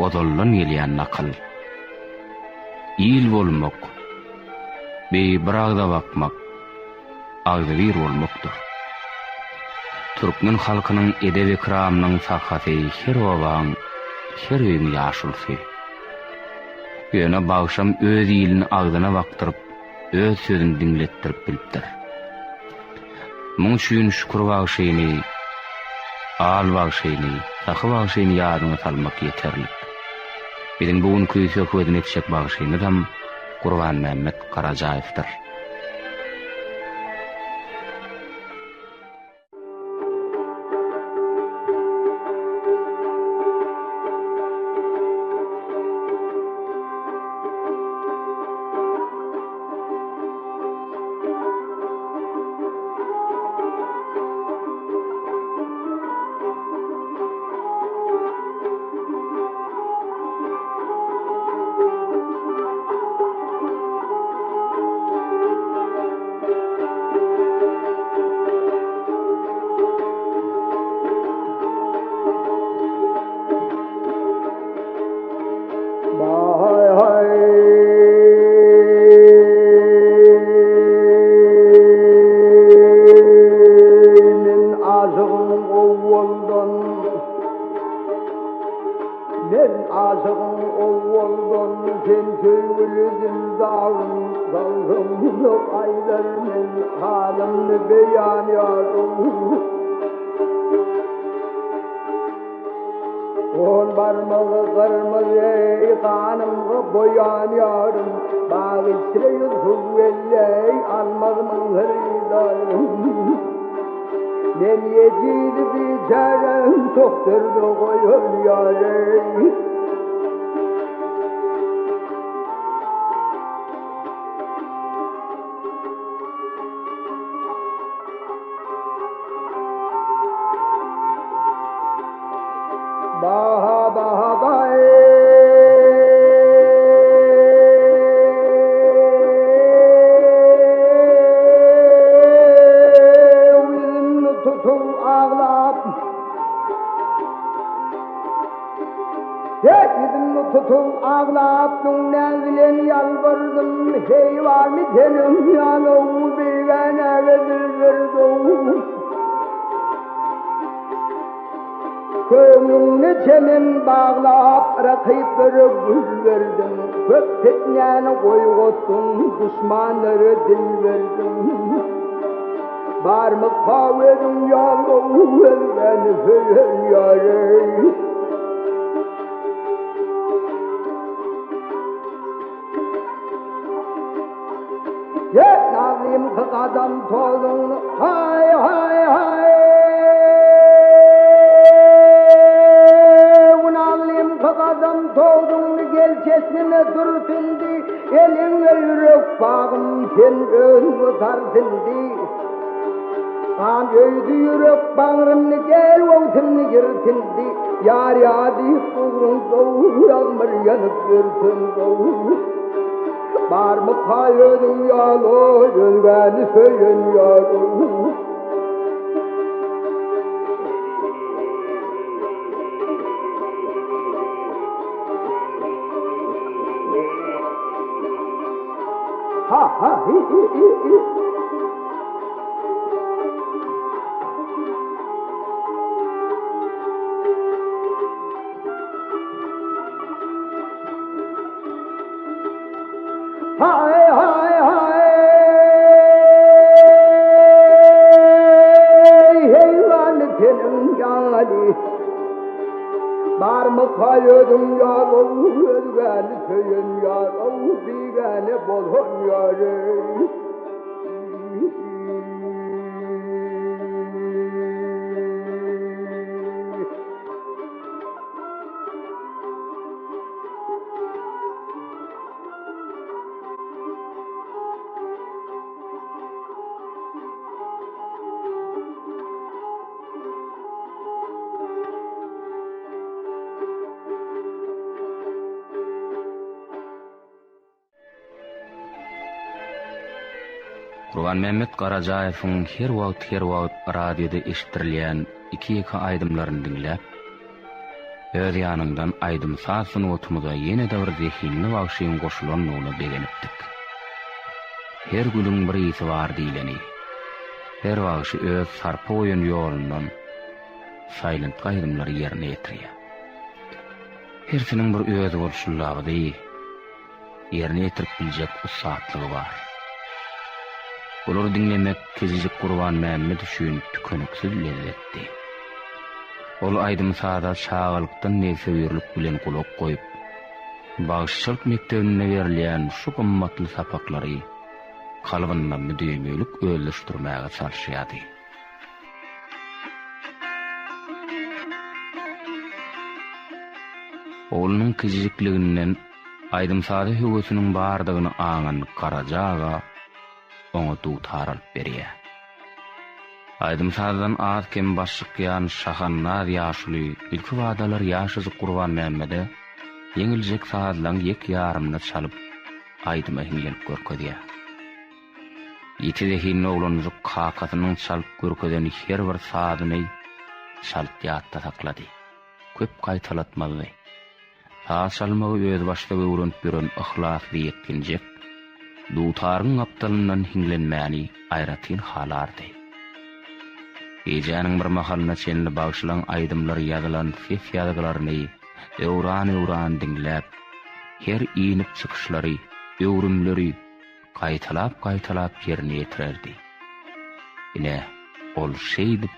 ozaldan gelýän nakyl. Il bolmak, bi bir agza bakmak, agzybir bolmakdyr. Türkmen halkynyň edep-ekramynyň sakasy her obaň, her öýüň ýaşulusy. Ýöne bagşam öz ilini agzyna bakdyryp, öz sözüni diňletdirip bilipdir. Muň üçin Şükür bagşyny, Al bagşyny, Sahy bagşyny ýadyňa salmak ýeterlik. Biziň bu günki söhbedini etjek bagşymyzam Gurbanmämmet Garajaýewdir. Men aşygyň owaldan sen söýgüli dildarym Salgymly aýdar men halymny beýan ýarym On barmagy gyrmyzy ganymga boýan ýarym Bag içre Ýusup welleý almazmyň hyrydarym Men ejiz biçäräň tokdurdy goýan ýary. Baha baha baý. Ýüzümni tutup aglap Hey, ýüzümni tutup aglap, Müňnä bilen ýalbardym, Heý, barmy seniň ýaly bigänäge dilberdow. Köňlüňde çemen baglap, Rakyplere gül berdiň, Köp pitnäni goýgatdyň, Duşmanlara dil berdiň. Barmyka özüň ýaly Özgäni söýen ýaly. Ye nazlym gadam tozuň hay hay hay Nazlym gadam tozuň gel çeşmeme dürtündi Eliňe ýürek bagym sen özüňe tartyndy Gan öýdi ýürek bagrymny gel wagtymny ýyrtyndy Ýar ýar diýip ugruň gowy ýagmyr ýanyp ýörsem gowy Barmyka özüň ýaly özgäni söýen ýaly. Ha ha hi hi hi hi. Haý haý haý Heýwan seniň ýaly Barmyka özüň ýaly özgäni söýen ýaly bigäne bolan ýaly. Gurbanmämmet Garajaýewiň her wagt-her wagt radioda eşitdirilýän iki-ýeke aýdymlaryny diňläp. Öz ýanyňdan aýdym-saz sungatymyza ýene-de bir zehinli bagşyň goşulandygyna begenipdik. Her gülüň bir ysy bar diýleni. Her bagşy öz sarpa goýan ýolundan saýlantgy aýdymlary ýerine ýetirýär. Hersiniň bir özboluşly labzy, ýerine ýetirip biljek ussatlygy bar. Bulary diňlemek kijijik Gurbanmämmet üçin tükeniksiz lezzetdi. Ol aýdym-saza çagalykdan nebsewürlik bilen gulak goýup, bagşyçylyk mekdebinde berilýän şu gymmatly sapaklary kalbynda müdimilik özleşdirmäge çalyşýardy. Oglunyň kijijikliginden aýdym-saza höwesiniň bardygyny aňan Garaja aga oňa dutar alyp berýär. Aýdym-sazdan az-kem baş çykýan Şahannaz ýaşuly ilkibadalar ýaşajyk Gurbanmämmede ýeňiljek sazlaň ýek-ýarymyny çalyp, aýdyma hiňlenip görkezýär. Ýiti zehinli oglanjyk kakasynyň çalyp görkezen her bir sazyny çalt ýatda saklady. Köp gaýtalatmazdy. Saz çalmagy özbaşdak öwrenip ýören yhlasly ýetginjek dutaryň gapdalyndan hiňlenmäni aýratyn halardy. Gijäniň bir mahalyna çenli bagşylaň aýdymlary ýazylan ses ýazgylaryny öwran-öwran diňläp, her inip-çykyşlary, öwrümleri, gaýtalap-gaýtalap ýerine ýetirerdi. Ine, ol şeýdip,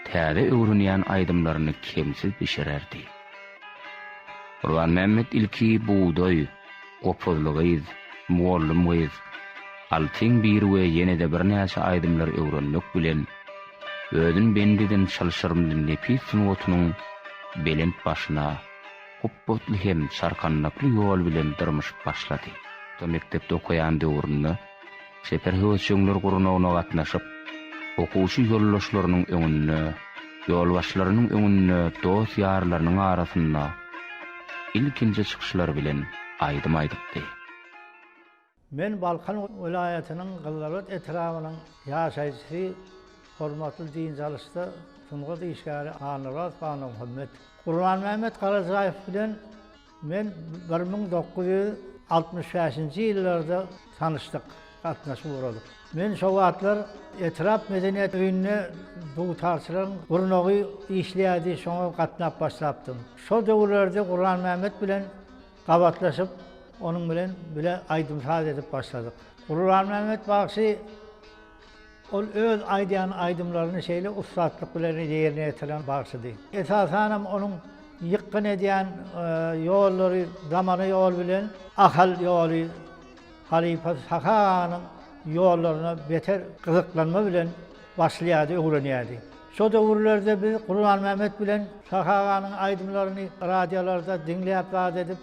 täze öwrenýän aýdymlaryny kemsiz bişirerdi. Gurbanmämmet ilki Bugdaý, Gopuzly gyz, Mugallym gyz, Altyň biri we ýene-de birnäçe aýdymlary öwrenmek bilen, özüni bendi eden çylşyrymly nepis sungatynyň belent başyna hupbatly hem çarkandakly ýol bilen dyrmyşyp başlady. Orta mekdepde okaýan döwründe çeper höwesjeňler gurnagyna gatnaşyp, okuwçy ýoldaşlarynyň öňünde, ýolbaşçylarynyň öňünde, dost-ýarlarynyň arasynda ilkinji çykyşlary bilen aýdym aýdypdy. Men Balkan welaýatynyň Gyzylarbat etrabynyň ýaşaýjysy, hormatly dynç alyşda sungat işgäri Annaoraz Ganamuhammet. Gurbanmämmet Garajaýew bilen men 1965-nji ýyllarda tanyşdyk, gatnaşyp ugradyk. Men şo wagtlar etrap medeniýet öýünde dutarçylaryň gurnagy işleýärdi, şoňa gatnap başlapdym. Şo döwürlerde Gurbanmämmet bilen Gabatlaşyp, onuň bilen bile aýdym-saz edip başladyk. Gurbanmämmet bagşy ol öz aýdýan aýdymlaryny şeýle ussatlyk bilen ýerine ýetiren bagşydy. Esasanam onuň ýykgyn edýän ýollary zamana ýol bilen Ahal ýoly halypa Sahy aganyň ýollaryna beter gyzyklanma bilen başlaýardy, öwrenýärdi. Şo döwürlerde biz Gurbanmämmet bilen Sahy aganyň aýdymlaryny radiolarda diňläp zat edip,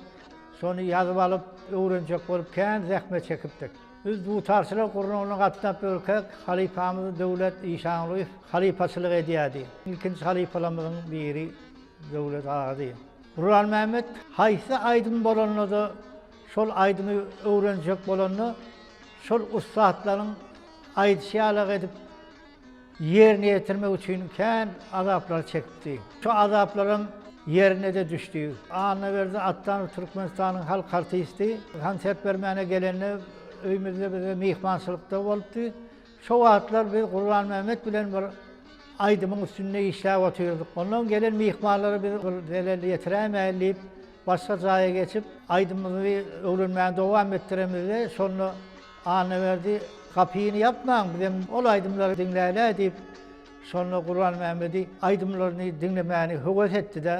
şony ýazyp alyp, öwrenjek bolup kän zähmet çekipdik. Biz dutarçylar gurnagyna gatnap ýörkäk, halypamyz Döwlet Işangulyýew halypaçylyk edýärdi. Ilkinji halypalarymyzyň biri Döwlet agady. Gurbanmämmet haýsy aýdym bolanda-da şol aýdymy öwrenjek bolanda, şol ussatlaryň aýdyşy ýalak edip ýerine ýetirmek üçin kän azaplar çekipdi. Şo azaplaram ýerine-de düşdi. Annaberdi Atdanow Türkmenistanyň halk artisti konsert bermäne gelende öýümizde bize myhmançylykda bolupdy. Şo wagtlar biz Gurbanmämmet bilen bir aýdymyň üstünde işläp otyrdyk. Ondan gelen myhmanlara biz bir zelel ýetiräýmäýli diýip, başga jaýa geçip, aýdymymyzy öwrenmäni dowam etdiremizde, şonda Annaberdi, Gapyny ýapmaň, bizem ol aýdymlary diňläýle diýip, şonda Gurbanmämmedi aýdymlaryny diňlemäni höwes etdi-de.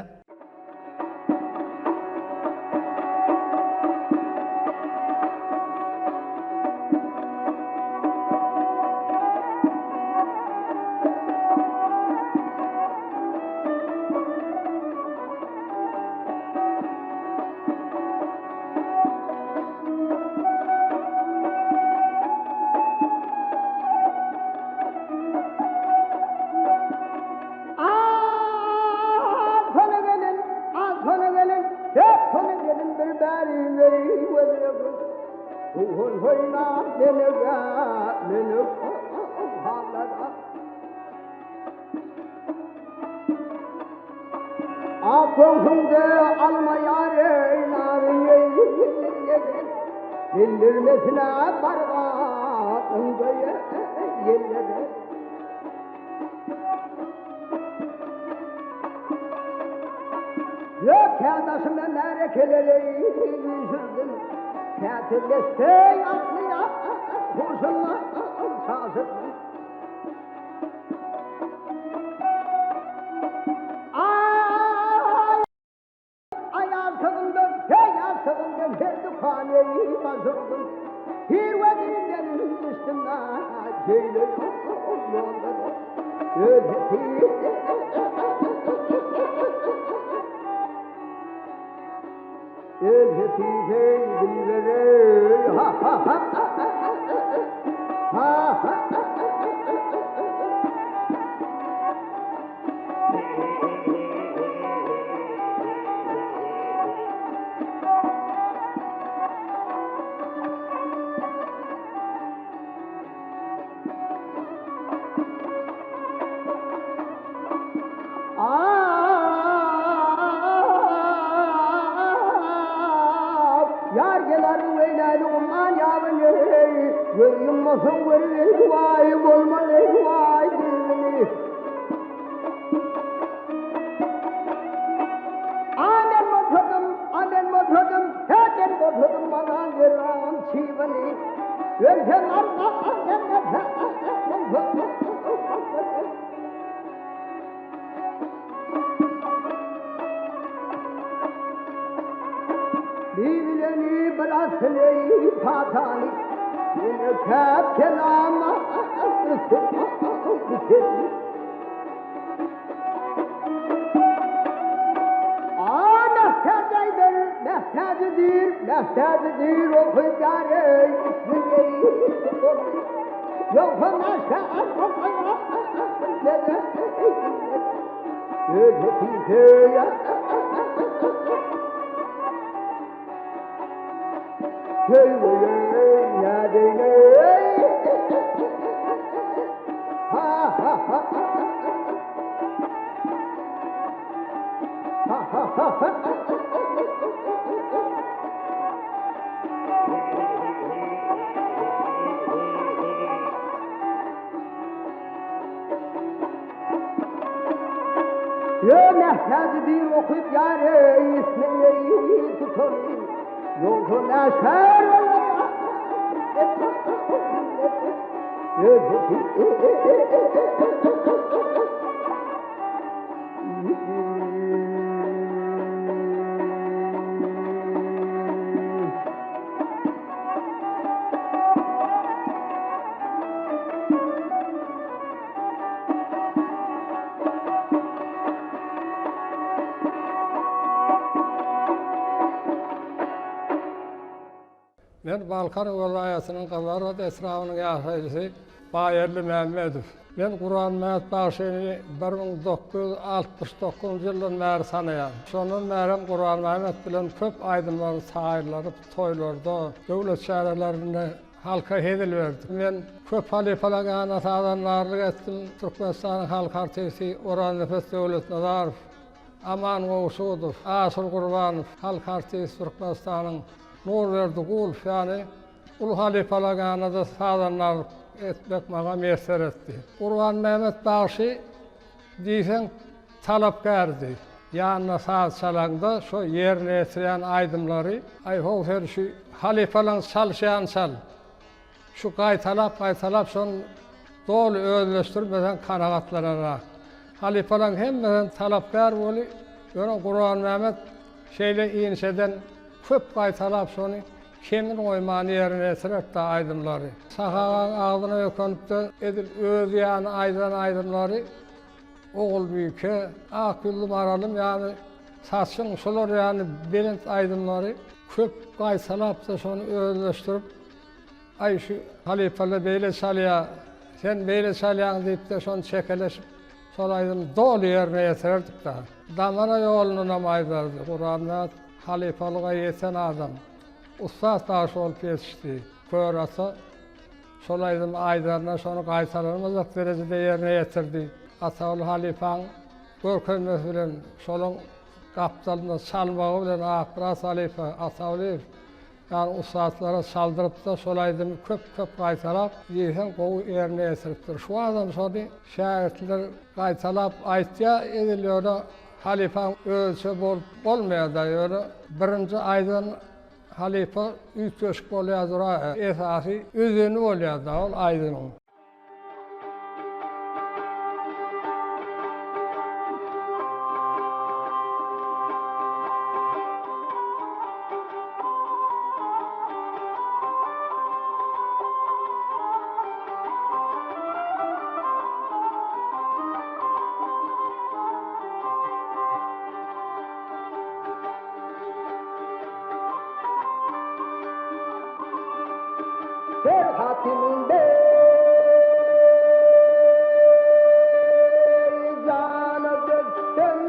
Sona gelin, sona gelin, hep sona gelin bir bäri beri gözle göz. Hoy hoy na melege, melek halara. Ak göwsüňde almaýar eý naryň eý Bildirmesine bargadyň ýellere. Ýok kädaşyma märekeleri üýşürdim. Käte dessey atlyýa huşumdan çaşyrdym. Aý, aýalsygymdan, heý, ýaşlygymdan her dükany basyrdım. Hir we dinden düşdüm-ä, şeýle ýollara. Öz Öz hepiseý dilbereý, ha-ha-ha, ha-ha. Ýar geler weýläli umman ýabyny, Göz ýummasaň görüp eý-waý, bolmaz eý-waý dilbini. A men bolsadym, a men bolsadym, hä men bolsadym maňa geran çybyny. Ölsem Bibileni bir asly patany, Ýene käp kelama Mähtäjdir, mähtäjidir, mähtäjidir okyp ýar-eý, Ýogsa Mähtäji bir okyp ýar-eý, ismini tutaly, Ýogsa näşär Men Balkan welaýatynyň Gyzylarbat etrabynyň ýaşaýjysy Baýerli Mämmedow. Men Gurbanmämmet bagşyny 1969-njy ýyldan bäri tanaýan. Şondan bärem Gurbanmämmet bilen köp aýdymlary taýynlanyp, toýlarda, döwlet çärelerinde Halka hezil berdi. Men köp halypalaryň ýanynda sazandarlyk etdim. Türkmenistanyň halk artisti Oraznepes Döwletnazarow, Aman Gowşudow, Aşyr Gurbanow, halk artisti Türkmenistanyň Nurberdi Gulow ýaly uly halypalaryň ýanynda-da sazandarlyk etmek maňa miýesser etdi. Gurbanmämmet bagşy diýseň talapkärdi. Ýanynda saz çalaňda şo ýerine ýetirýän aýdymlary, Aý how sen şu halypalaň çalyşýany çal. Şu gaýtalap-gaýtalap şony doly özleşdirmeseň kanagatlananok. Halypalaň hemmesem talapkär weli, ýöne Gurbanmämmet şeýle inçeden köp gaýtalap şony kemin goýman ýerine ýetirerdi aýdymlary. Sahy agaň agzyna ökünip-de edil özi ýaly aýdan aýdymlary Ogulbike, Ak ýüzli maralym ýaly saçyň şolar ýaly belent aýdymlary köp gaýtalap-da şony özleşdirip, Aý şu halypalar beýle çalýar, sen beýle çalýaň diýip-de şony çekeleşip şol aýdymy doly ýerine ýetirerdik-de. Damara ýolundanam aýdardy. Gurbanmyrat halypalyga ýeten adam. Ussat bagşy bolup ýetişdi. Kör ata Şol aýdymy aýdarynda şony gaýtalanmajak derejede ýerine ýetirdi. Ataguly halypaň görkezmesi bilen şolaň gapdalynda çalmagy bilen Akmyrat halypa, Atagulyýew ýaly ussatlara çaldyrypdyr. Şol aýdymy köp-köp gaýtalap, diýseň gowy ýerine ýetiripdir. Şu wagtam şony şägirtler gaýtalap aýtýar, edil ýöne halypaň özüçe bolup bolmaýar-da, ýöne birinji aýdan halypa üýtgeşik bolýar duraýýar. Esasy özeni bolýar-da ol aýdymyň. Her hatymyň beý jana döksem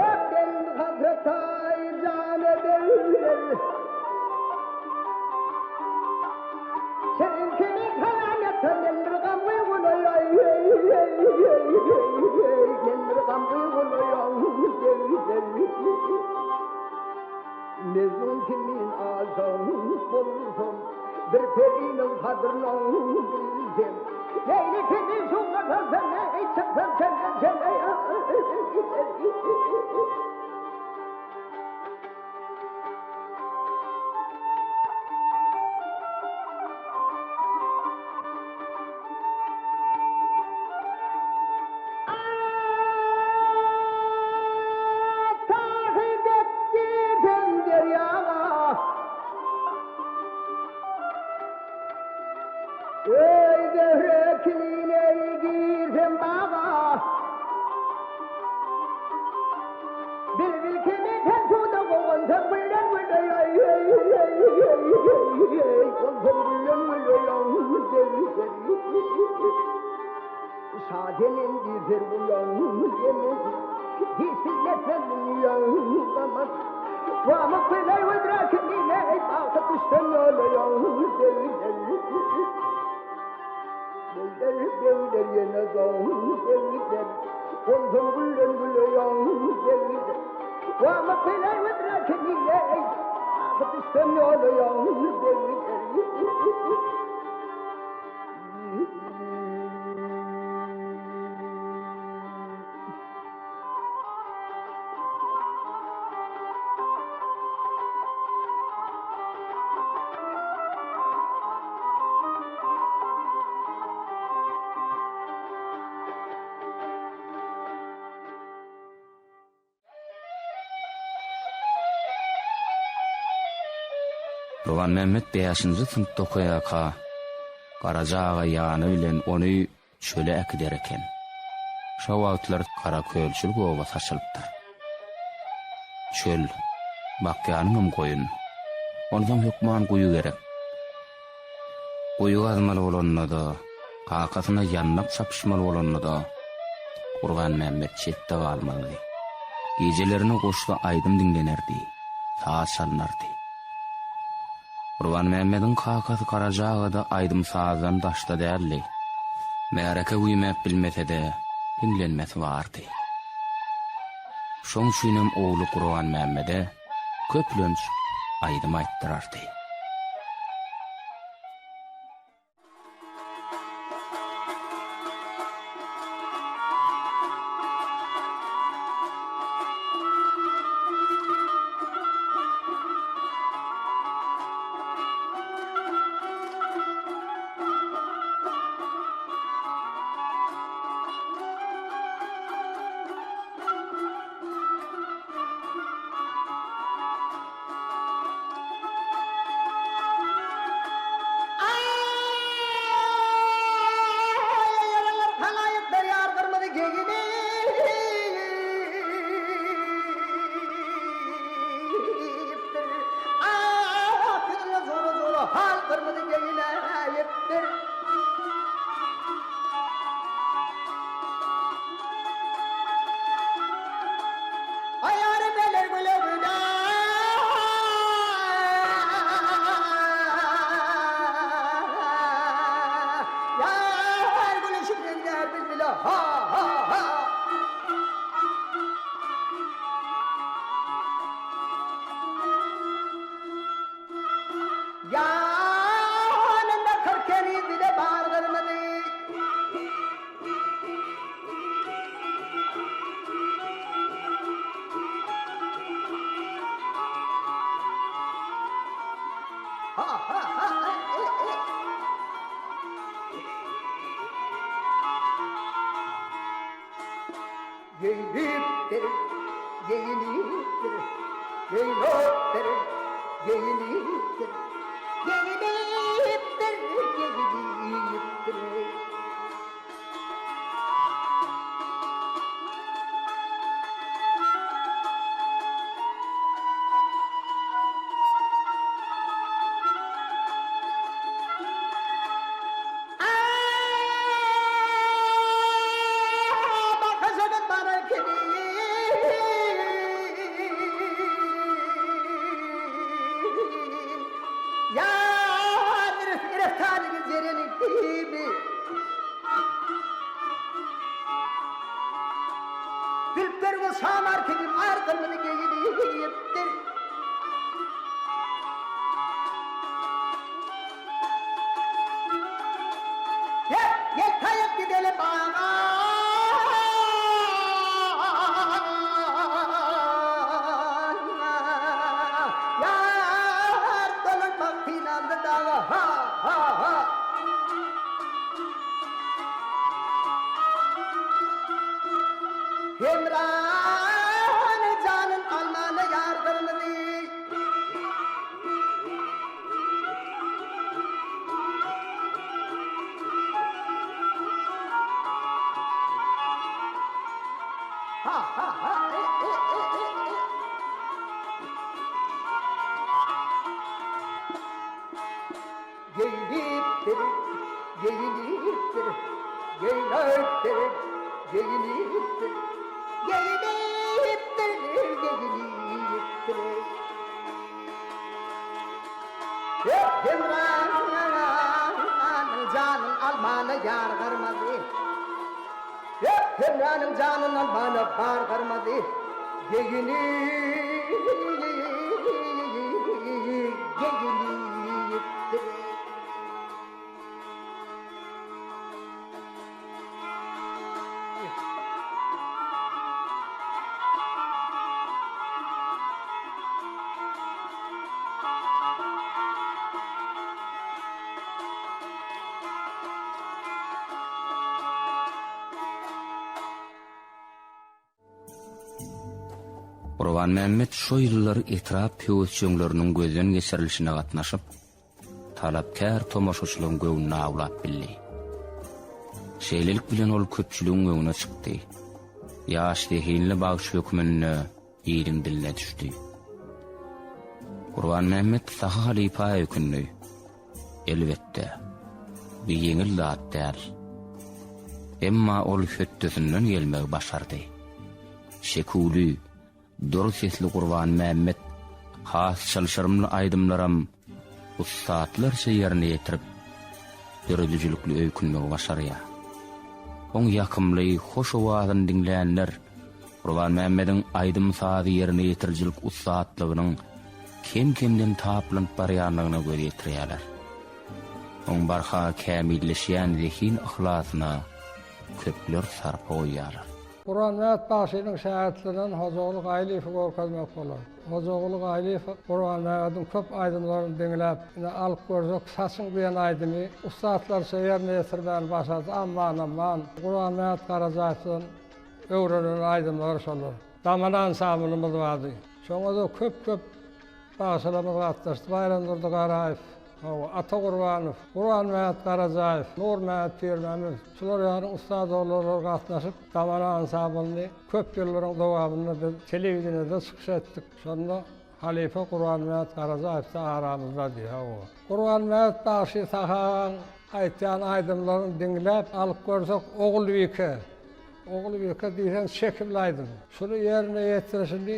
Öpden hasretaý jana döwler Sen kimi salam ýatan men bir gam guýgunaýaý Men bir gam guýgunaýaň Mejnun kimin aşyk bolsam Bir periniň gadryny bilsem Leýli kimin şuňa salsam Eý çyksam çölden çöle Tahy dek girsem derýaga. Eý Zöhre kimin eý girsem baga. Bilbil kimin sen suwda gowunsam gülden güle ýaý Bolsam gülden güle ýaý Şasenem diýser gulaň ýemen, Hiç bilmezsen dünýäň zaman. Wamyk bileý öldürer kimine, Bagta düşsen ýola ýoň begler. Begler, begler ýene doň begler, Bolsun gülden güle ýoň begler. Wamyk bileý öldürer kimine, Bagta düşsen ýola ýoň begler. Gurbanmämmet bäşinji synpda okaýarka, Garaja aga ýany bilen ony çöle äkider eken. Şo wagtlar Garakölçülik obasy açylypdyr. Çöl, bakýanyňam goýun. Onsoň hökman guýy gerek. Guýy gazmaly bolanda-da, kakasyna ýandak çapyşmaly bolanda-da, Gurbanmämmet çetde galmazdy. Gijelerine goşgy aýdym diňlenerdi, saz çalnardy. Gurbanmämmediň kakasy Garaja aga-da aýdym-sazdan daşda däldi. Märeke güýmäp bilmese-de, hiňlenmesi bardy. Şoň üçinem ogly Gurbanmämmede köplenç aýdym aýtdyrardy. Geýlipdir, geýlipdir, geýlipdir, geýlipdir, geýlipdir, geýlipdir. Gel, gel taýyp gideli baga. Ýar dolanmak synandy daga, ha, ha, ha. Hemranyň janyn almana ýar gyrmyzy. Ha ha ha e e e e e. Geýlipdir, geýlipdir, geýlipdir, geýlipdir, geýlipdir, geýlipdir. Hemranyň janyn almana ýar garmady. Hemranyň janyn almana bar garmady. Geýinip, geýinipdir. Gurbanmämmet şo ýyllar etrap höwesjeňleriniň gözden geçirilişine gatnaşyp, talapkär tomaşaçylaryň göwnüni awlap bildi. Şeýlelik bilen ol köpçüligiň öňüne çykdy. Ýaş zehinli bagşy hökmünde iliň diline düşdi. Gurbanmämmet Sahy halypa öýkündi. Elbetde, bu ýeňil zat däl. Emma ol hötdesinden gelmegi başardy. Şeküwli, dury sesli Gurbanmämmet has çylşyrymly aýdymlaram ussatlarça ýerine ýetirip, döredijilikli öýkünmegi başarýar. Oň ýakymly, hoş owazyny diňlänler Gurbanmämmediň aýdym-sazy ýerine ýetirijilik ussatlygynyň kem-kemden taplanyp barýandygyna göz ýetirýärler. Oň barha kämilleşýän zehin-yhlasyna köpler sarpa goýýarlar. Gurbanmämmet bagşynyň şägirtlerinden Hojaguly Gaýlyýewi görkezmek bolar. Hojaguly Gaýlyýew Gurbanmämmediň köp aýdymlaryny diňläp, ine, Alyp görjek saçyň diýen aýdymy ussatlarça ýerine ýetirmäni başardy. Aman-aman, Gurbanmämmet Garajaýewden öwrenen aýdymlary şolar. Damana ansamblymyz bardy. Şoňa-da köp-köp bagşylarymyz gatnaşdy. Baýramdurdy Garaýew, hawa, Ata Gurbanow, Gurbanmämmet Garajaýew, Nurmämmet Pirmämmedow, şular ýaly ussat oglanlar gatnaşyp, Damana ansamblyny köp ýyllaryň dowamynda biz telewideniýede çykyş etdik. Şonda halypa Gurbanmämmet Garajaýew-de aramyzdady, hawa. Gurbanmämmet bagşy Sahy agaň aýtýan aýdymlaryny diňläp, alyp görsek, Ogulbike, Ogulbike diýseň çekimli aýdym. Şuny ýerine ýetirişini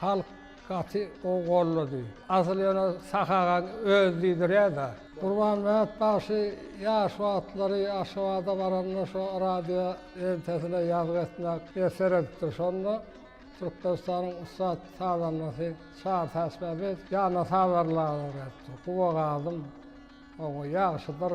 halk gaty gowy goldady. Asyl ýöne Sahy agaň özi diýdirýär-dä. Gurbanmämmet bagşy ýaş wagtlary Aşgabada baranda şo radio lentesine ýazgy etmek miýesser edipdir. Şonda Türkmenistanyň ussat sazandasy Çary Täçmämmedow ýanyna saz arlaga gelipdir. Guba gazym, oňa ýagşydyr.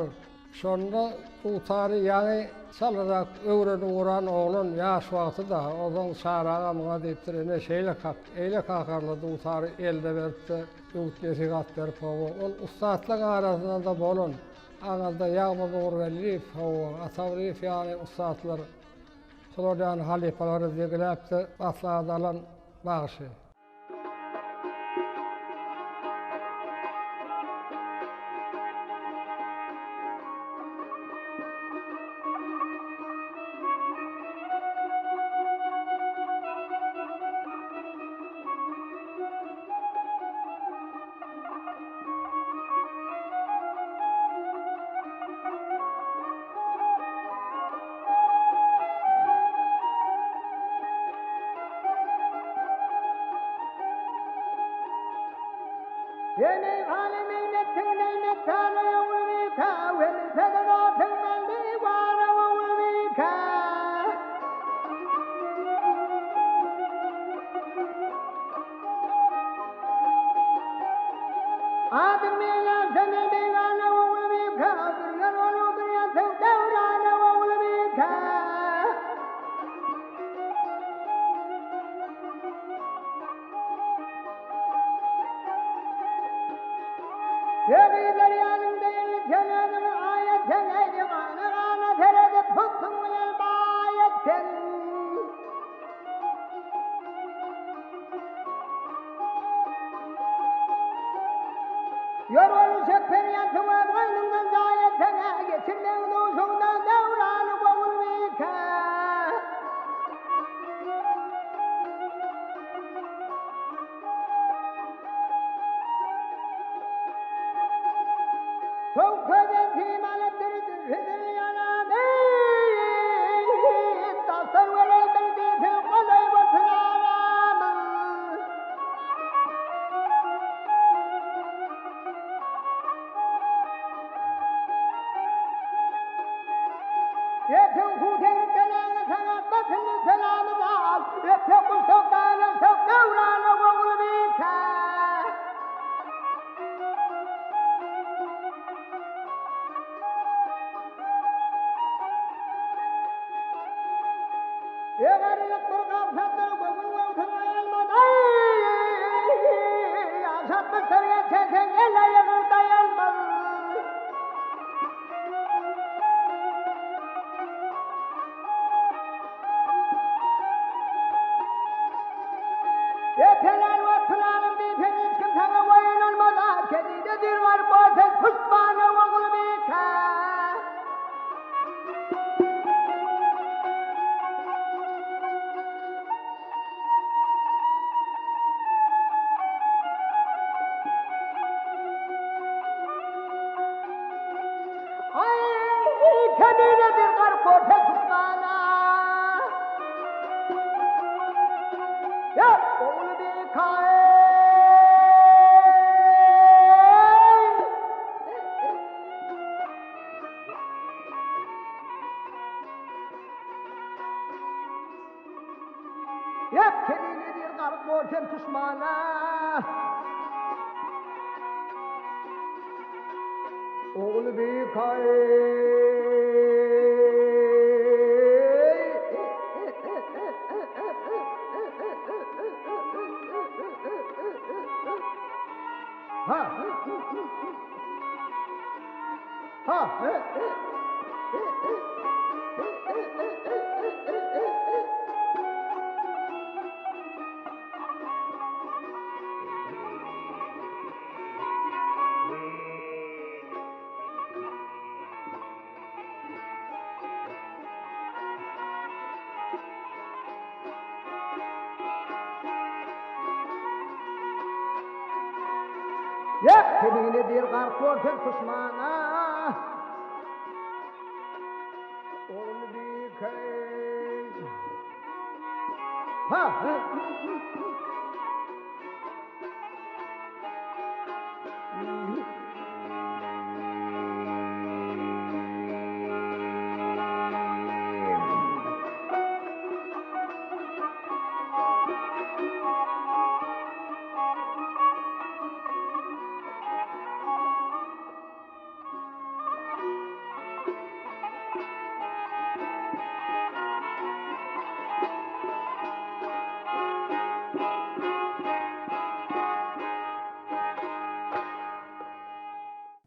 Şonda dutary ýaňy çalarak öwrenip ugran oglan ýaş wagty-da, onsoň Çary aga muňa diýipdir, Ine, şeýle kak, eýle kakarly dutary eline berip-de, öwüt-nesihat berip, hawa, ol ussatlaryň arasynda-da bolan, aňyrda Ýagmyr Nurgeldiýew, hawa, Atabriýew ýaly ussatlar. Şolar ýaly halypalary degiläp-de maslahat alan bagşy.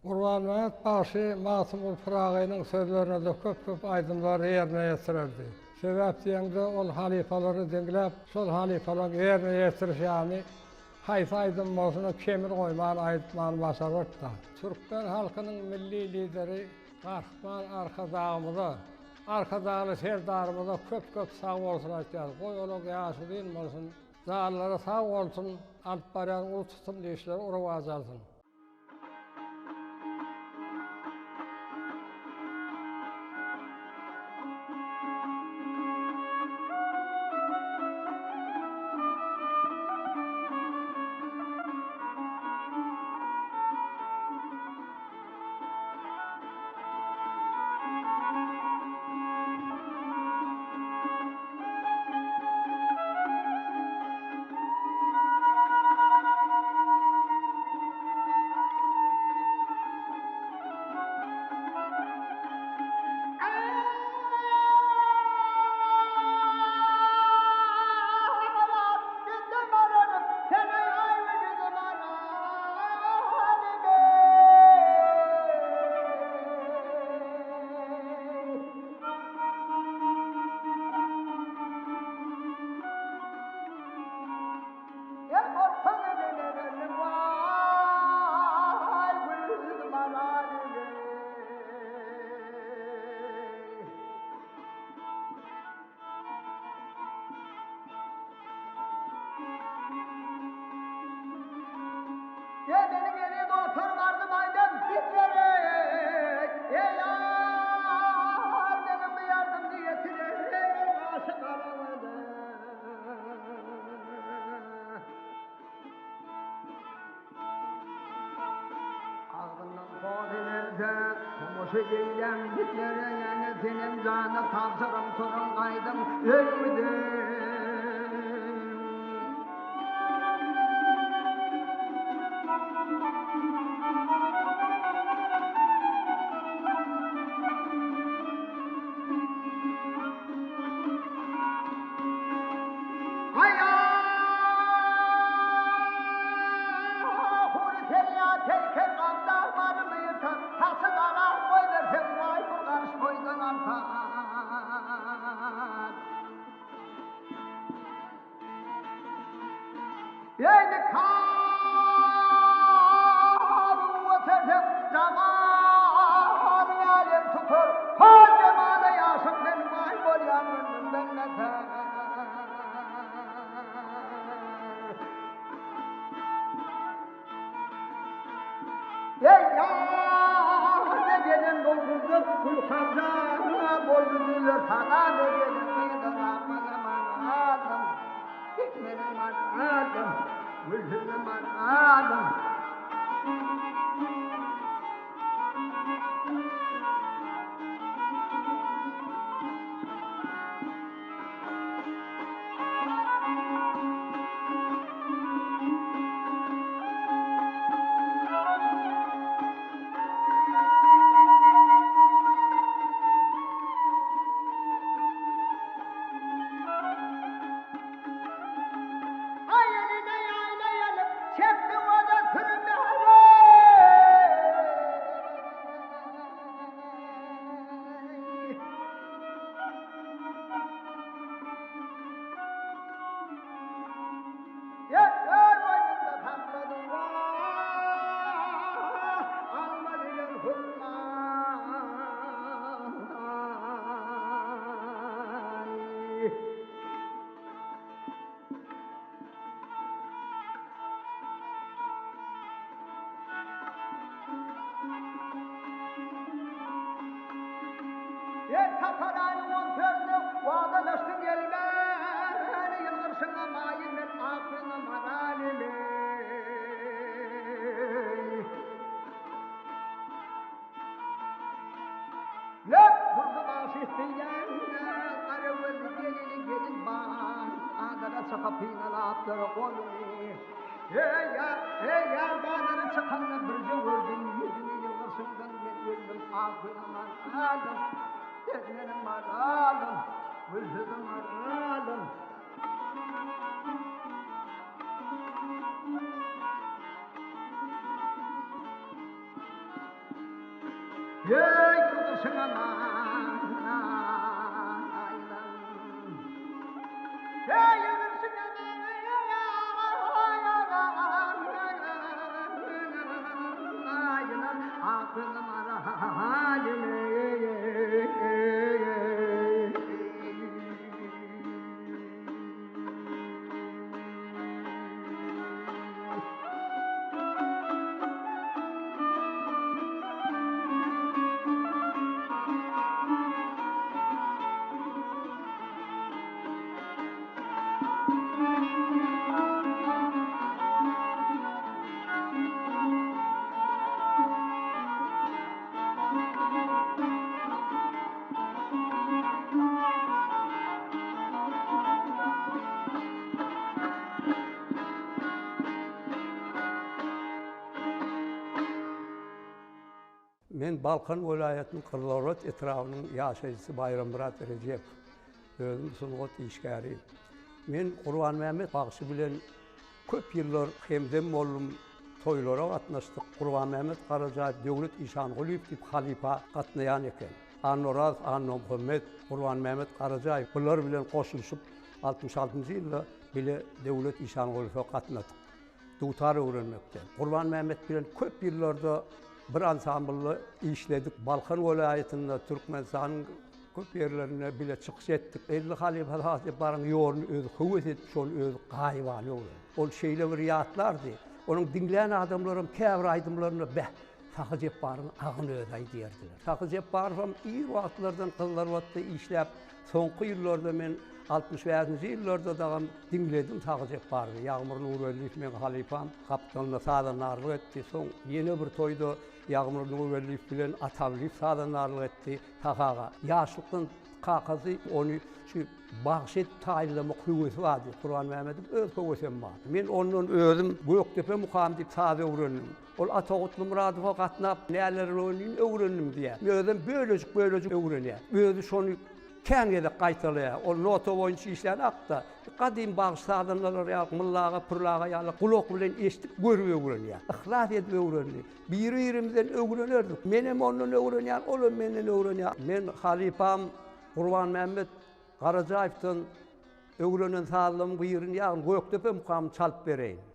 Gurbanmämmet bagşy Magtymguly Pyragynyň sözlerine-de köp-köp aýdymlary ýerine ýetirerdi. Sebäp diýeňde ol halypalary diňläp, şol halypalaryň ýerine ýetiriş ýaly haýsy aýdym bolsun-da kemini goýman aýtmany başarardy. Türkmen halkynyň Milli Lideri Gahryman Arkadagymyza, Arkadagly Serdarymyza köp-köp sag bolsun aýtýarys. Goý olaň ýaşy uzyn bolsun, janlary sag bolsun, alyp barýan uly tutumly işleri rowaç alsyn. Eý meniň eziz dostlarym arzym aýdym sizlere Eý ýar meniň bu ýardym niýetine Eý gaşy garaňyda. Agzyndan sozi gelse tomaşa eýläň bizlere Ýene senem jana tabşyryň turuň gaýdyň öýüňize. Eýni kabyň göterseň, jamaly älem tutar, Hol jemala ýaşyk men waý bolýan ömrümden beter. Eý ýar, gelen Nowruzda gülhanjana boldy güller saňa gelen gyzlar aman aman. Gitmedim adam, gülsüzüm adam. Aý eline ýaýla ýalyp, çekdi oda sürümleri. Ýer boýnunda saklady, wah, alma bilen hurmany. Ýer tapar aýyň on dördüne wadalaşdyň gelmäni ýylgyrşyňa maýyl men aklyňa maraly men. Lök durdy bagşy söýýän gara gözli gelini gelin bar Bazara çykyp synalapdyr goluny Eý ýar, eý ýar bazara çykanda birje gördüm ýüzüni ýylgyrşyňdan men öldüm ak gülüm maralym Sen meniň maralym, gülsüzim maralym. Eý, ýylgyrşyňa maýylam. Men Balkan welaýatynyň Gyzylarbat etrabynyň ýaşaýjysy Baýrammyrat Rejepow. Özüm sungat işgäri. Men Gurbanmämmet bagşy bilen köp ýyllar hemdem boldum, toýlara gatnaşdyk. Gurbanmämmet Garajaýew Döwlet Işangulyýew diýip halypa gatnaýan eken. Annaorazow Annamuhammet, Gurbanmämmet Garajaýew bular bilen goşulyşyp 66-njy ýylda bile Döwlet Işangulyýewe gatnadyk. Dutar öwrenmekde. Gurbanmämmet bilen köp ýyllarda bir ansamblda işledik. Balkan welaýatynda, Türkmenistanyň köp ýerlerinde bile çykyş etdik. 50 halypa saz Jepbaryň ýoluny özi höwes edip, şony özi gaýybana öwrendi. Ol şeýle bir ýatlardy. Onuň diňlän adamlaram käbir aýdymlaryny beh, Sahy Jepbaryň agyny özi aýdýardylar. Sahy Jepbarowam ir wagtlardan Gyzlarbatda işläp, soňky ýyllarda men 65-nji ýyllarda dagam diňledim Sahy Jepbarowy. Ýagmyr Nurgeldiýew meň halypam, gapdalynda sazandarlyk etdi. Soň ýene bir toýda Ýagmyr Nurgeldiýew bilen Atabliýew sazandarlyk etdi. Sahy aga ýaşlykdan kakasy ony şu bagşy edip taýynlamak höwesi bardy. Gurbanmämmediň öz höwesem bar. Men ondan özüm Gökdepe mukamy diýip saz öwrendim. Ol Ata Gutlymyradowa gatnap näler öwrendigini öwrendim diýýär. Özem bölejik-bölejik öwrenýär. Özi şony kän gezek gaýtalaýar. Ol nota boýunça işlänok-da, gadym bagşy-sazandalar ýaly, Mylla aga, Pürli aga ýaly gulak bilen eşidip, görüp öwrenýär. Yhlas edip öwrendi. Biri-birimizden öwrenerdik. Menem ondan öwrenýän, olam menden öwrenýär. Men halypam Gurbanmämmet Garajaýewden öwrenen sazlamyň birini, ýagny Gökdepe mukamyny çalyp bereýin.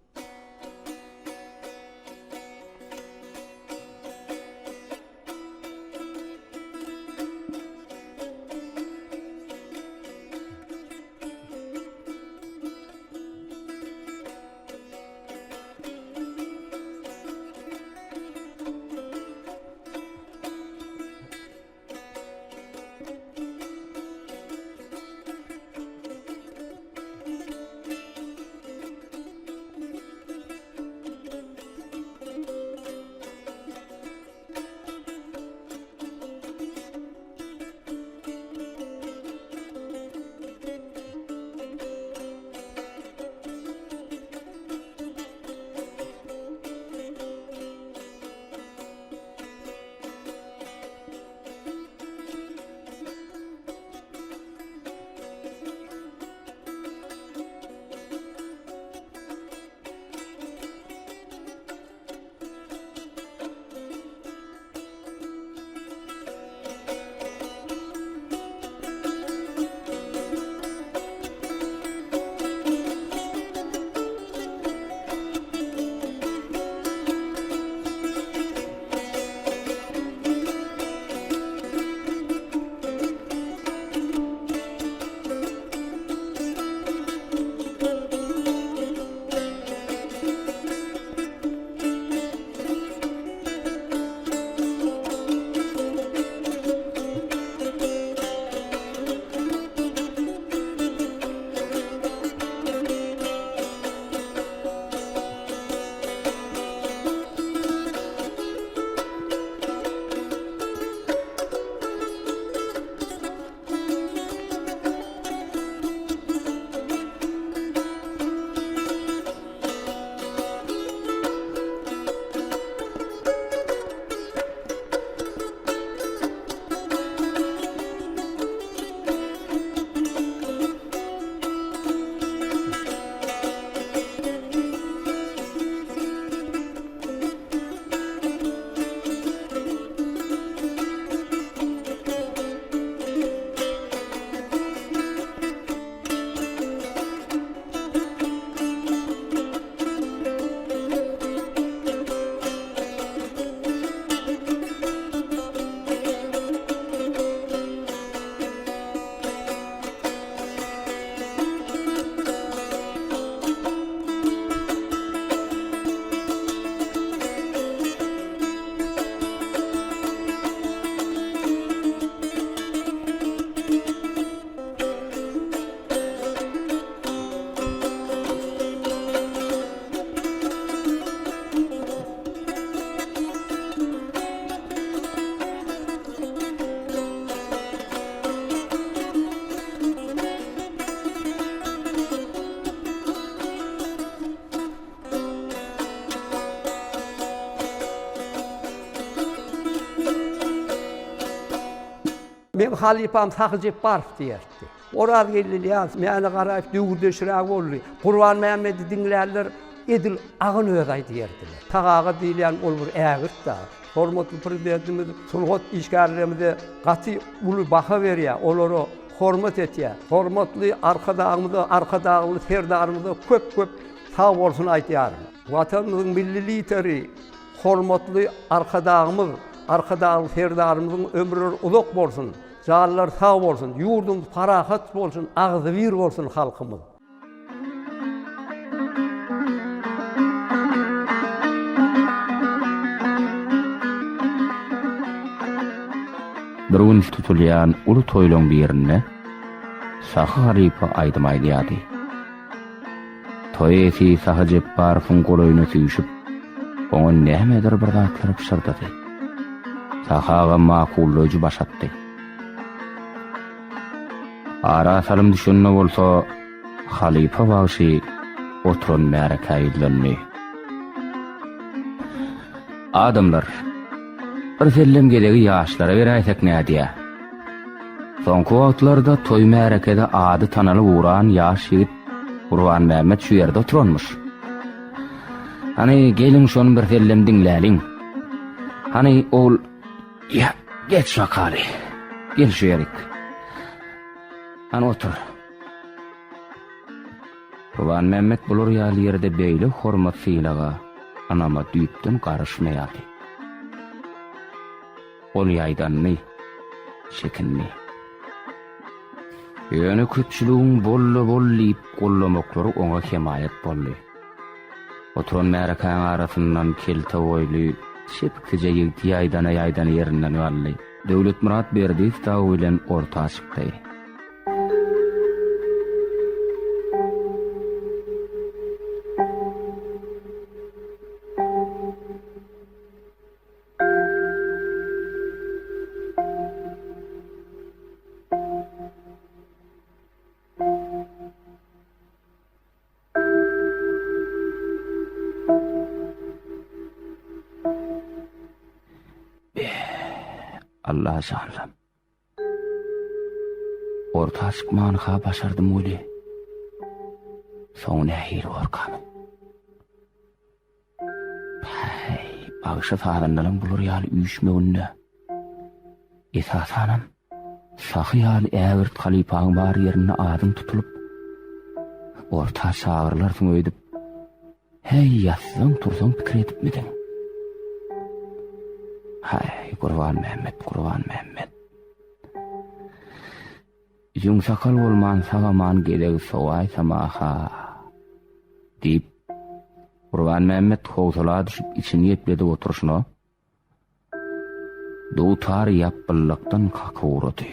Meň halypam Sahy Jepbarow diýerdi. Orazgeldi Ylýasow, Mäne Garaýew döwürdeşräk boldy. Gurbanmämmedi diňlänler edil agyn özi aýdýardylar. Sahy aga diýilýän ol bir ägirt dagy. Hormatly Prezidentimiz sungat işgärlerimize gaty uly baha berýär, olara hormat etýär. Hormatly Arkadagymyza, Arkadagly Serdarymyza köp-köp sag bolsun aýdýaryn. Watanymyzyň Milli Lideri hormatly Arkadagymyz, Arkadagly Serdarymyzyň ömürleri uzak bolsun, janlary sag bolsun, ýurdumyz parahat bolsun, agzybir bolsun halkymyz. Bir gün tutulýan uly toýlaň birinde Sahy halypa aýdym aýdýardy. Toý eýesi Sahy Jepbarowyň golaýyna süýşüp, oňa nämedir bir zatlar pyşyrdady. Sahy aga makullaýjy baş atdy. Ara salym düşende bolsa, halypa bagşy oturan märekä ýüzlendi. Adamlar, bir sellem gezegi ýaşlara beräýsek nädýä? Soňky wagtlarda toý-märekede ady tanalyp ugran ýaş ýigit Gurbanmämmet şu ýerde oturanmyş. Hany, geliň şony bir sellem diňläliň. Hany, ogul, ýa, geç bakaly. Gel şu ýerik. Hany otur. Gurbanmämmet bular ýaly ýerde beýle hormat-sylaga, ynama düýpden garyşmaýardy. Ol ýaýdandy, çekindi. Ýöne köpçüligiň bol-da bol diýip gollamaklary oňa hemaýat boldy. Oturan märekäň arasyndan kelte boýly, çepiksije ýigit ýaýdana-ýaýdana ýerinden galdy. Döwletmyrat Berdiýew dagy bilen orta çykdy. Allah janlam. Orta çykmany-ha başardym weli, soň nähili borkamyň? Päý, bagşy sazandalaň bular ýaly üýşmeginde, esasanam, Sahy ýaly ägirt halypaň bar ýerinde adyň tutulyp, orta çagyrylarsyň öýdüp, häý, ýatsaň-tursaň pikir edipmidiň? Häý, Gurbanmämmet, Gurbanmämmet! Ýüňsakal bolman sag-aman gezegi sowaýsam-a-ha! Diýip, Gurbanmämmet howsala düşüp içini gepledip oturyşyna, dutar ýapbyllykdan kakyp ugrady.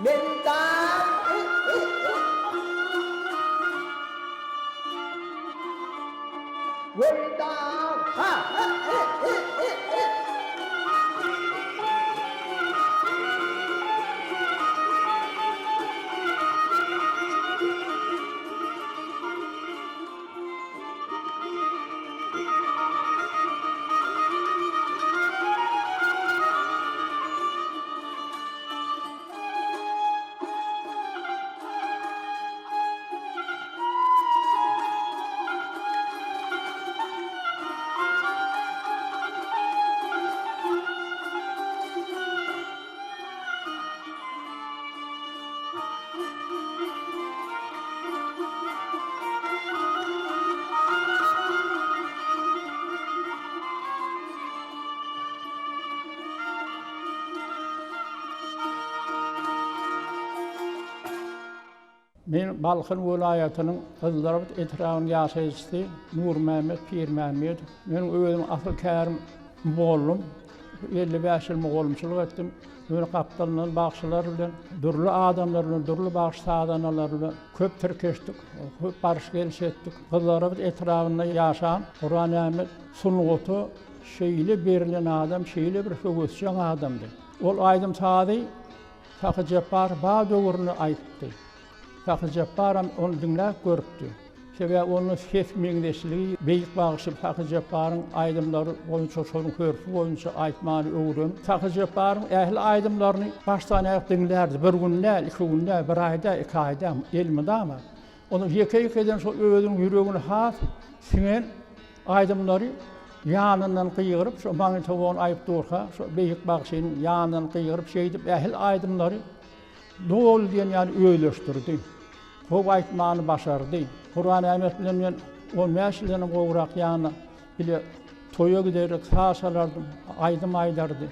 Men dag. Göl dag. Ha ha he he he he. Men Balkan welaýatynyň Gyzylarbat etrabynyň ýaşaýjysy Nurmämmet Pirmämmedow. Meniň özüm asyl kärim mugallym. 55 ýyl mugallymçylyk etdim. Ýöne gapdalyndan bagşylar bilen, dürli adamlar bilen, dürli bagşy-sazandalar bilen köp tirkeşdik, köp baryş-geliş etdik. Gyzlarbat etrabynda ýaşan Gurbanmämmet sungata şeýle berlen adam, şeýle bir höwesjeň adamdy. Ol aýdym-sazy Sahy Jepbar ba döwründe aýtdy. Sahy Jepbaram ony diňläp görüpdi. Sebäbi onda ses meňzeşligi beýik bagşy Sahy Jepbaryň aýdymlary boýunça şonuň hörpi boýunça aýtmany öwrenip, Sahy Jepbaryň ähli aýdymlaryny başdan-aýak diňlärdi. Bir gün däl, iki gün däl, bir aý däl, iki aý däl, elmydama. Onuň ýeke-ýekeden şol özüniň ýüregine has siňen aýdymlary ýanyndan gygyryp, şo magnitofon aýyp durka, şo beýik bagşynyň ýanyndan gygyryp şeýdip ähli aýdymlary doly diýen ýaly özleşdirdi. Gowy aýtmany başardy. Gurbanmämmet bilen men 15 ýyldanam gowrak ýanyna bile toýa giderdik, saz çalardym, aýdym aýdardy.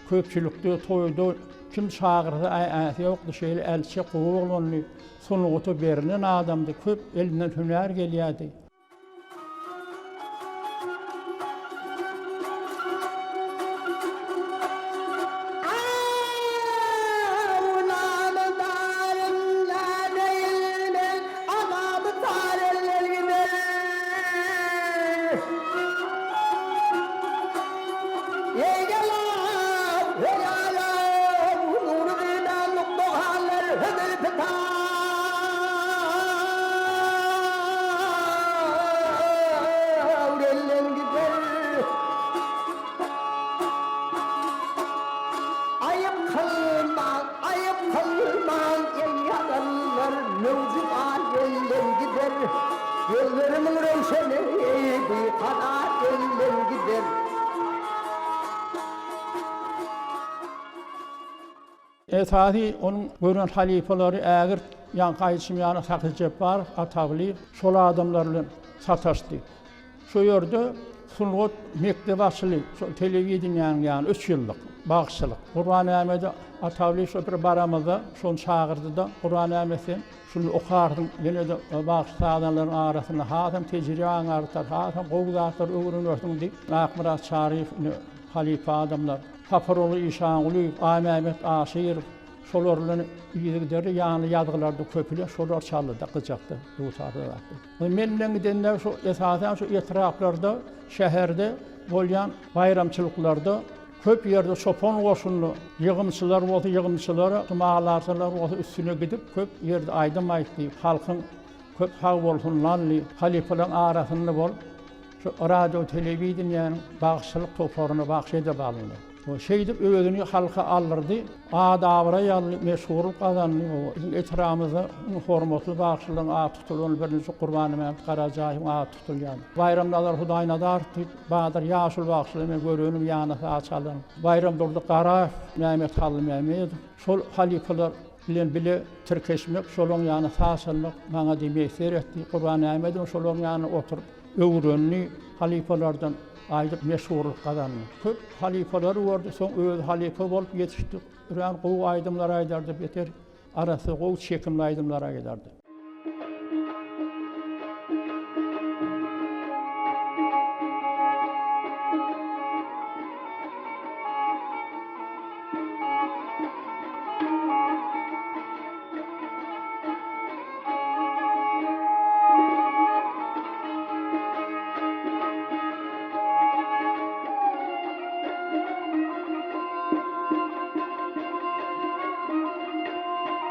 Köpçülikde, toýda kim çagyrsa äsi ýokdy, şeýle älçek gowy oglandy. Sungata berlen adamdy, köp elinden hünär gelýärdi. Gözlerimiň röwşeni bikarar elden gider. Esasy onuň gören halypalary ägirt ýaňky aýdyşym ýaly Sahy Jepbarow, Atagulyýew şol adamlar bilen sataşdy. Şo ýerde sungat mekdebi açyldy, şol telewideniýäniň ýany üç ýyllyk bagşylyk. Gurbanmämmedi Atagulyýew şo bir baramyzda şony çagyrdy-da, Gurbanmämmet sen şuny okarsyň, ýene-de bagşy-sazandalaryň arasynda hasam tejribäň artar, hasam gowy zatlar öwrenersiň diýip, Akmyrat Çaryýew ine halypa adamlar. Saparguly Işangulyýew, Aýmämmet Aşyrow şolar bilen yzygiderli ýanly ýazgylarda köpüle şolar çaldy-da gyjakda, dutarda zatda. Men bilen gidende şu esasan şu etraplarda, şäherde bolýan baýramçylyklarda köp ýerde çopan goşunly ýygymçylar bolsa ýygymçylara, malarçylar bolsa üstüne gidip köp ýerde aýdym aýtdy, halkyň köp sag bolsunyny aldy, halypalaryň arasynda bolup Şu radio telewideniýäniň bagşylyk toparyna bagşy edip alyndy. Şeýdip özüni halka aldyrdy, at-abraý aldy, meşhurlyk gazandy. Biziň etrabymyzda iň hormatly bagşylaryň ady tutulan birinji Gurbanmämmet Garajaýewiň ady tutulýar. Baýramnazar Hudaýnazarow diýip badyr ýaşuly bagşylary men görenim ýanyna saz çalan. Baýramdurdy Garaýew, Mämmet Hallymämmedow şol halypalar bilen bile tirkeşmek, şolaryň ýanyna saz çalmak maňa diýip miýesser etdi. Gurbanmämmedow şolaryň ýanynda oturyp öwrendi, halypalardan aýdyp meşhurlyk gazandy. Köp halypalary gördi, soň özi halypa bolup ýetişdi. Örän gowy aýdymlar aýdardy, beter arassa gowy çekimli aýdymlar aýdardy.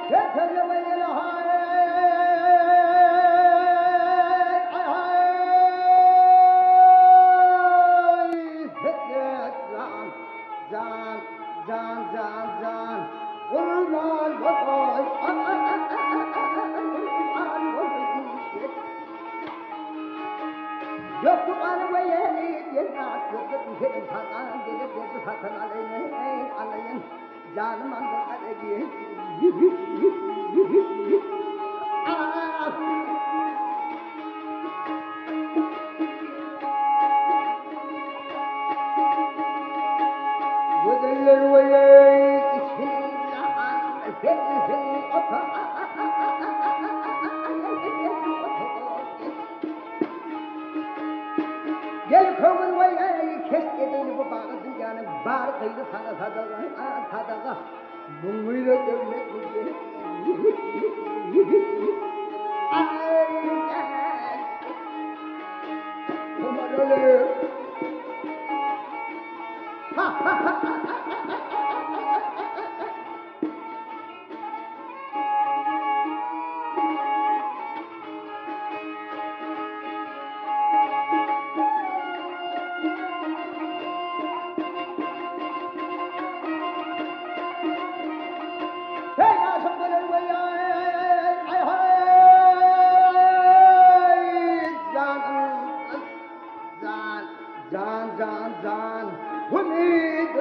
Gel köňül weýeý kes edeýli bu bagy dünýäniň bar gyzy saňa sadaga sadaga Muňňyra döwlet Ha ha ha Hey aşyk bolar we ay hay jan jan jan jan jan umid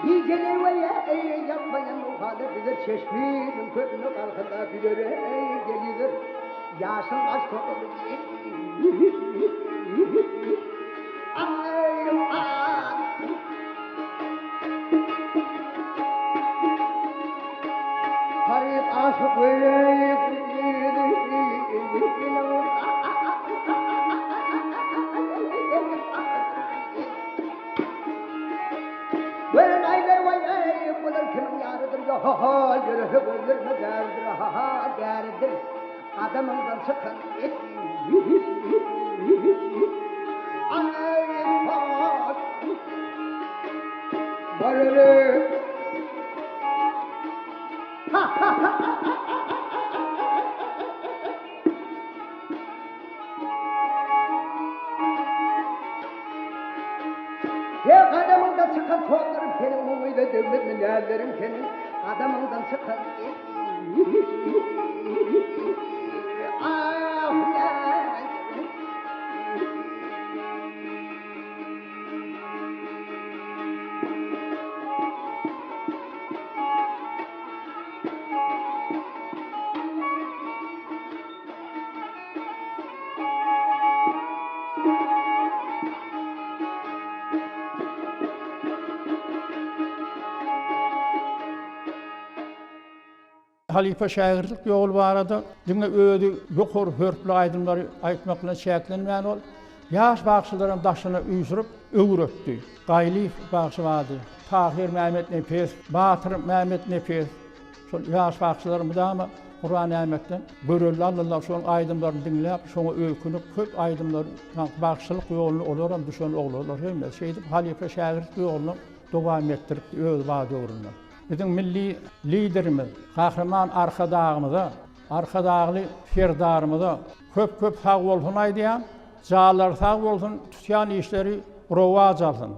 Gijeler we ýatmaýan muhaly bilir çeşminiň köküne galkynda gülere gelidir. Ýaşyl baş topaly Taryp aşyk Gören aýlar waý eý, bular kimiň ýarydyr, ýo-ho-ho, ýörese gözlerime däridir, ha-ha, däridir. Gadamyňdan çykan Her gadamyňdan çykan tozlarym seniň muňyda döwletli näzleriň seniň gadamyňdan çykan Ah Halypa şägirtlik ýoly barada diňe özi ýokary hörpli aýdymlary aýtmak bilen çäklenmän ol ýaş bagşylaram daşyna üýşürip öwretdi. Gaýlyýew bagşy bardy, Tahyr Mämmetnepesow, Batyr Mämmetnepesow. Şol ýaş bagşylar mydama Gurbanmämmetden görelde aldylar, şonuň aýdymlaryny diňläp, şoňa öýkünip, köp aýdymlar, bagşylyk ýoluna olaram düşen oglanlar hemmesi şeýdip halypa-şägirt ýoluny dowam etdiripdi öz ba döwründe. Biziň milli Liderimiz Gahryman Arkadagymyza, Arkadagly Serdarymyza köp-köp sagbolsun aýdýan, janlary sag bolsun, tutýan işleri rowaç alsyn.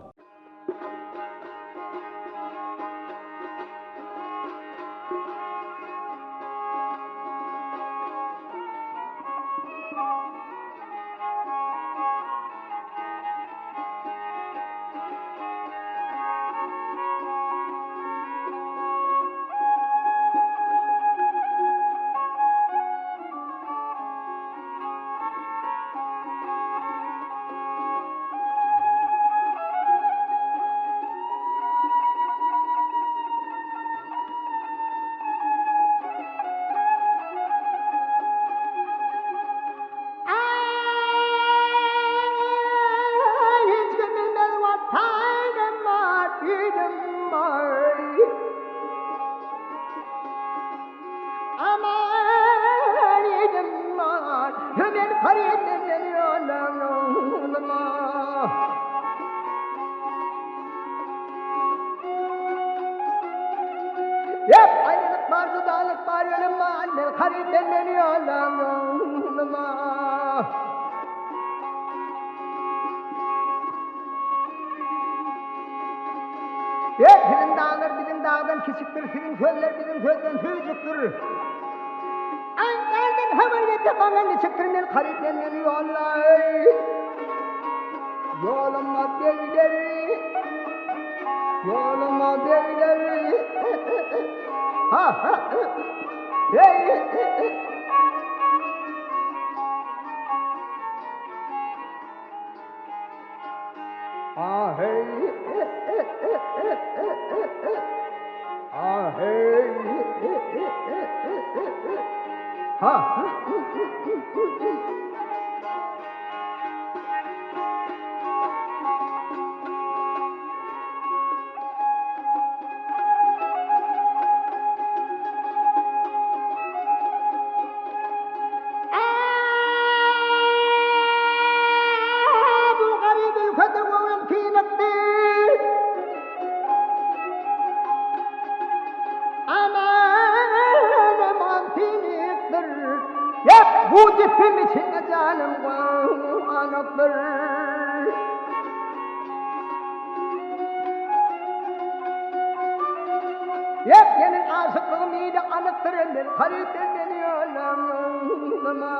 söwdalyk bar ölüm bar, men haryt sen meni ýollaň ýoluma. Ýa siziň daglar biziň dagdan kiçikdir, siziň sözler biziň sözden süýjükdir. Aý, dagdan habar gelse maňa niçikdir, men haryt sen meni ýollaý. Ýoluma begleri, ýoluma begleri. Ha, ha, hey. Ah, hey. Ah, hey. Ha. Bu garyp ülkede göwnüm synykdy. Aman aman synykdyr. Ýa bu depim içinde janym ganykdyr. Ýa meniň aşyklygym ile anykdyr. Men garyp meni ýollama.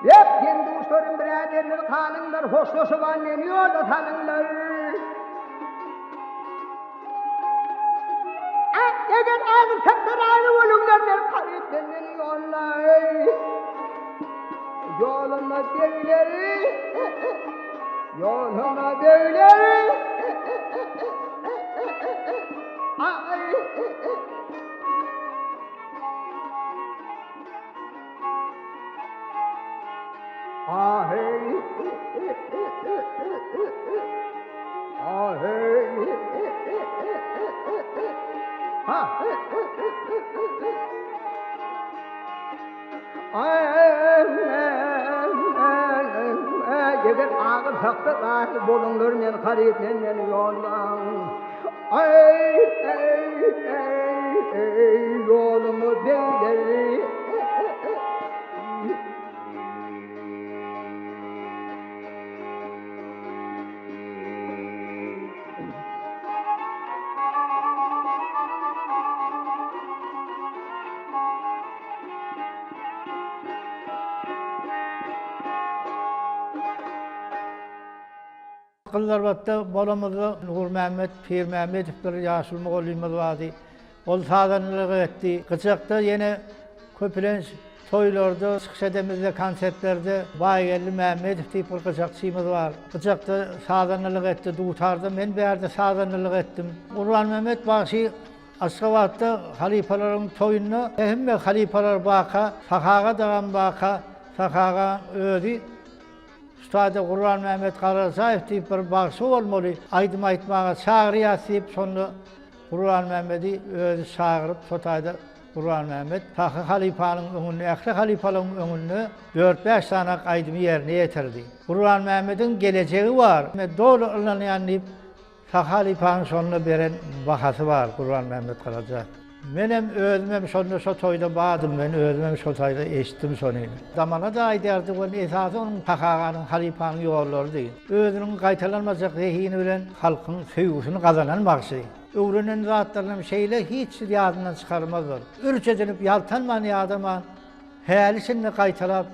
Ýa deň-duşlarym biräderler galyňlar hoşlaşyban meni ýola salyňlar. Eger agyr çekse razy boluňlar men garyp sen meni ýollaý. Ýoluma begleri Ýoluma begleri Ay Ah hey Ah hey Ha Eger agyr hakda razy boluňlar men garyp men meni ýollaň. Aý eý eý eý ýolumy begleri. Gyzlarbatda bolamyzda Nurmämmet Pirmämmedow bir ýaşuly mugallymymyz bardy. Ol sazandalyk etdi. Gyjakda ýene köplenç toýlarda çykyş edemizde, konsertlerde Baýgeldi Mämmedow diýip bir gyjakçymyz bar. Gyjakda sazandalyk etdi, dutarda men bärde sazandalyk etdim. Gurbanmämmet bagşy Aşgabatda halypalaryň toýunda hemme halypalar baka, Sahaga dagam baka, Sahaga özi şu taýda Gurbanmämmet Garajaýew diýip bir bagşy bolmaly, aýdym aýtmaga çagyrýas diýip, şonda Gurbanmämmedi özi çagyryp, şo taýda Gurbanmämmet Sahy halypanyň öňünde, ähli halypalaryň öňünde dört-bäş sany aýdymy ýerine ýetirdi. Gurbanmämmediň gelejegi bar, men doly ynanýan diýip, Sahy halypanyň şonda beren bahasy bar Gurbanmämmet Garaja. Menem özümem şonda şo toýda bardym, men özümem şo taýda eşitdim şony. Damana-da aýdardy welin esasy onuň Sahy aganyň halypanyň ýollarydy. Özüniň gaýtalanmajak zehini bilen halkyň söýgüsini gazanan bagşy. Öwrenen zatlarynam şeýle hiç ýadyndan çykarmazlar. Ürç edinip ýaltanman ýadaman häli-şindi gaýtalap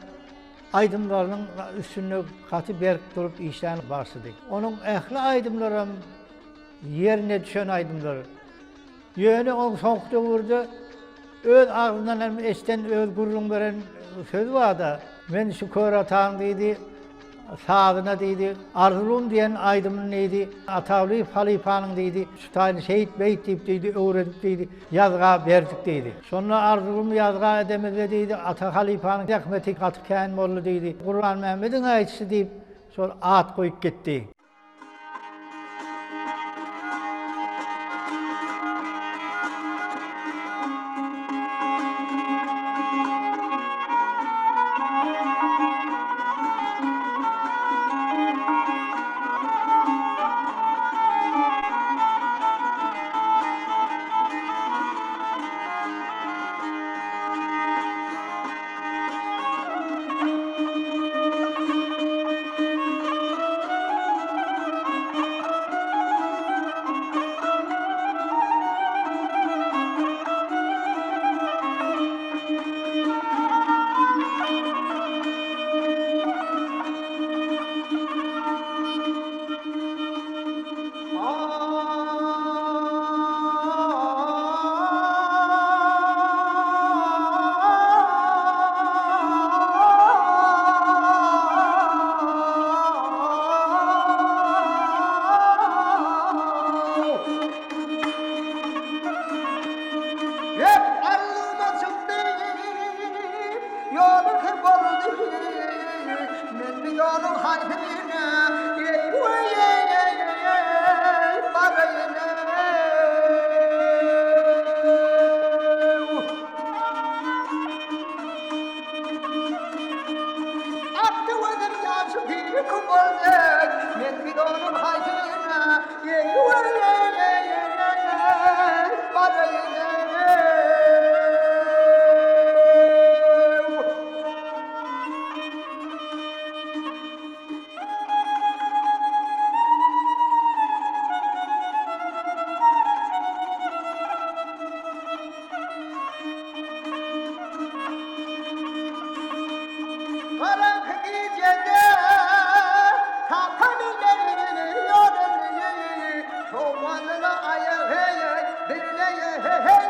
Aýdymlarynyň üstünde gaty berk durup işlän bagşydy. Onuň ähli aýdymlaram ýerine düşen aýdymlar. Ýöne oň soňky döwürde öz agzyndan hem eşden öz gürrüň beren sözi barda, Men şu kör ataň diýdi, sazyna diýdi, Arzulum diýen aýdymyny diýdi, Atawlyýew halypanyň diýdi, şu taýyny şeýt beýt diýip diýdi, öwredip diýdi, ýazga berdik diýdi. Şonda Arzuwym ýazga edemizde diýdi, Ata halypanyň zähmeti gaty kän boldy diýdi. Gurbanmämmediň aýdyşy diýip, şol at goýup gitdi. Ýoly ki boldy Men bu ýoluň haýsy birine Eý weý eý eý eý eý Baraýyn eý Akdy gözüm ýaşy piri boldy Men bu ýoluň haýsy birine Eý weý eý eý eý eý Baraýyn eý. Garaňky gijede tapan ellerini ýoruny Sowanyna aýak heý birleýe heý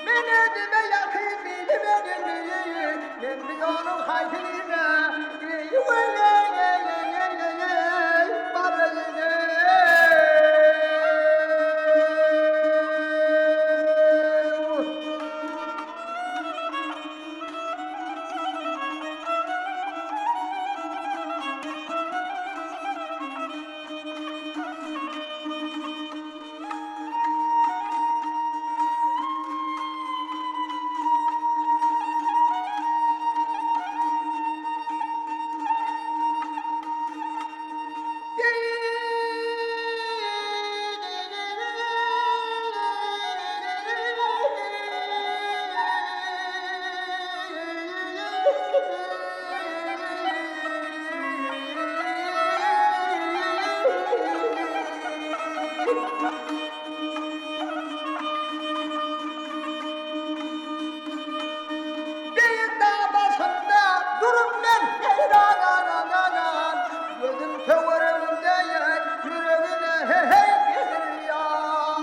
Men özüme ýakyn biliberin, Men bu ýoluň haýsy birine, Eý-weý-eý-eý-eý-eý-eý, baraýyn-eý. Beýik dag başynda durup men heýran-a-na-na-nan, Gözüm töweregimde ýüregime he-heý gedirýän.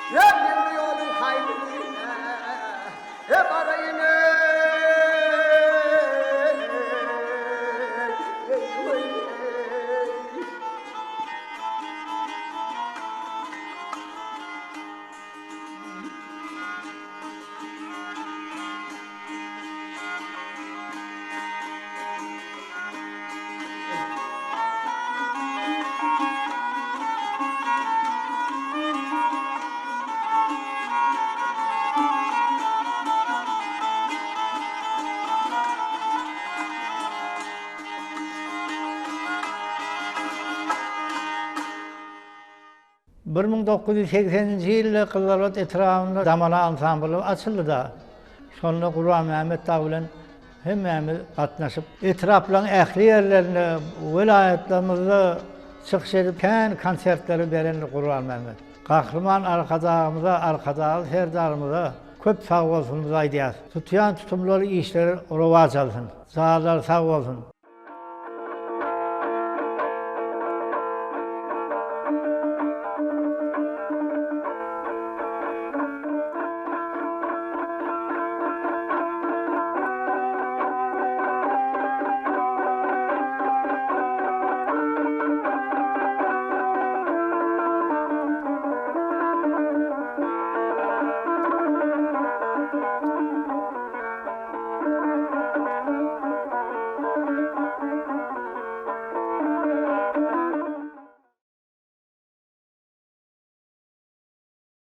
Ýa men bu ýoluň haýsysyna e baraýyn eý, eý, weý, eý. 1980-nji ýylda Gyzylarbat etrabynda Damana ansambly açyldy-da, şonda Gurbanmämmet dagy bilen hemmämiz gatnaşyp, etraplaryň ähli ýerlerinde, welaýatlarymyzda çykyş edip, kän konsertleri berendir Gurbanmämmet. Gahryman Arkadagymyza, Arkadagly Serdarymyza köp sagbolsunymyzy aýdýarys. Tutýan tutumlary, işleri rowaç alsyn. Janlary sag bolsun!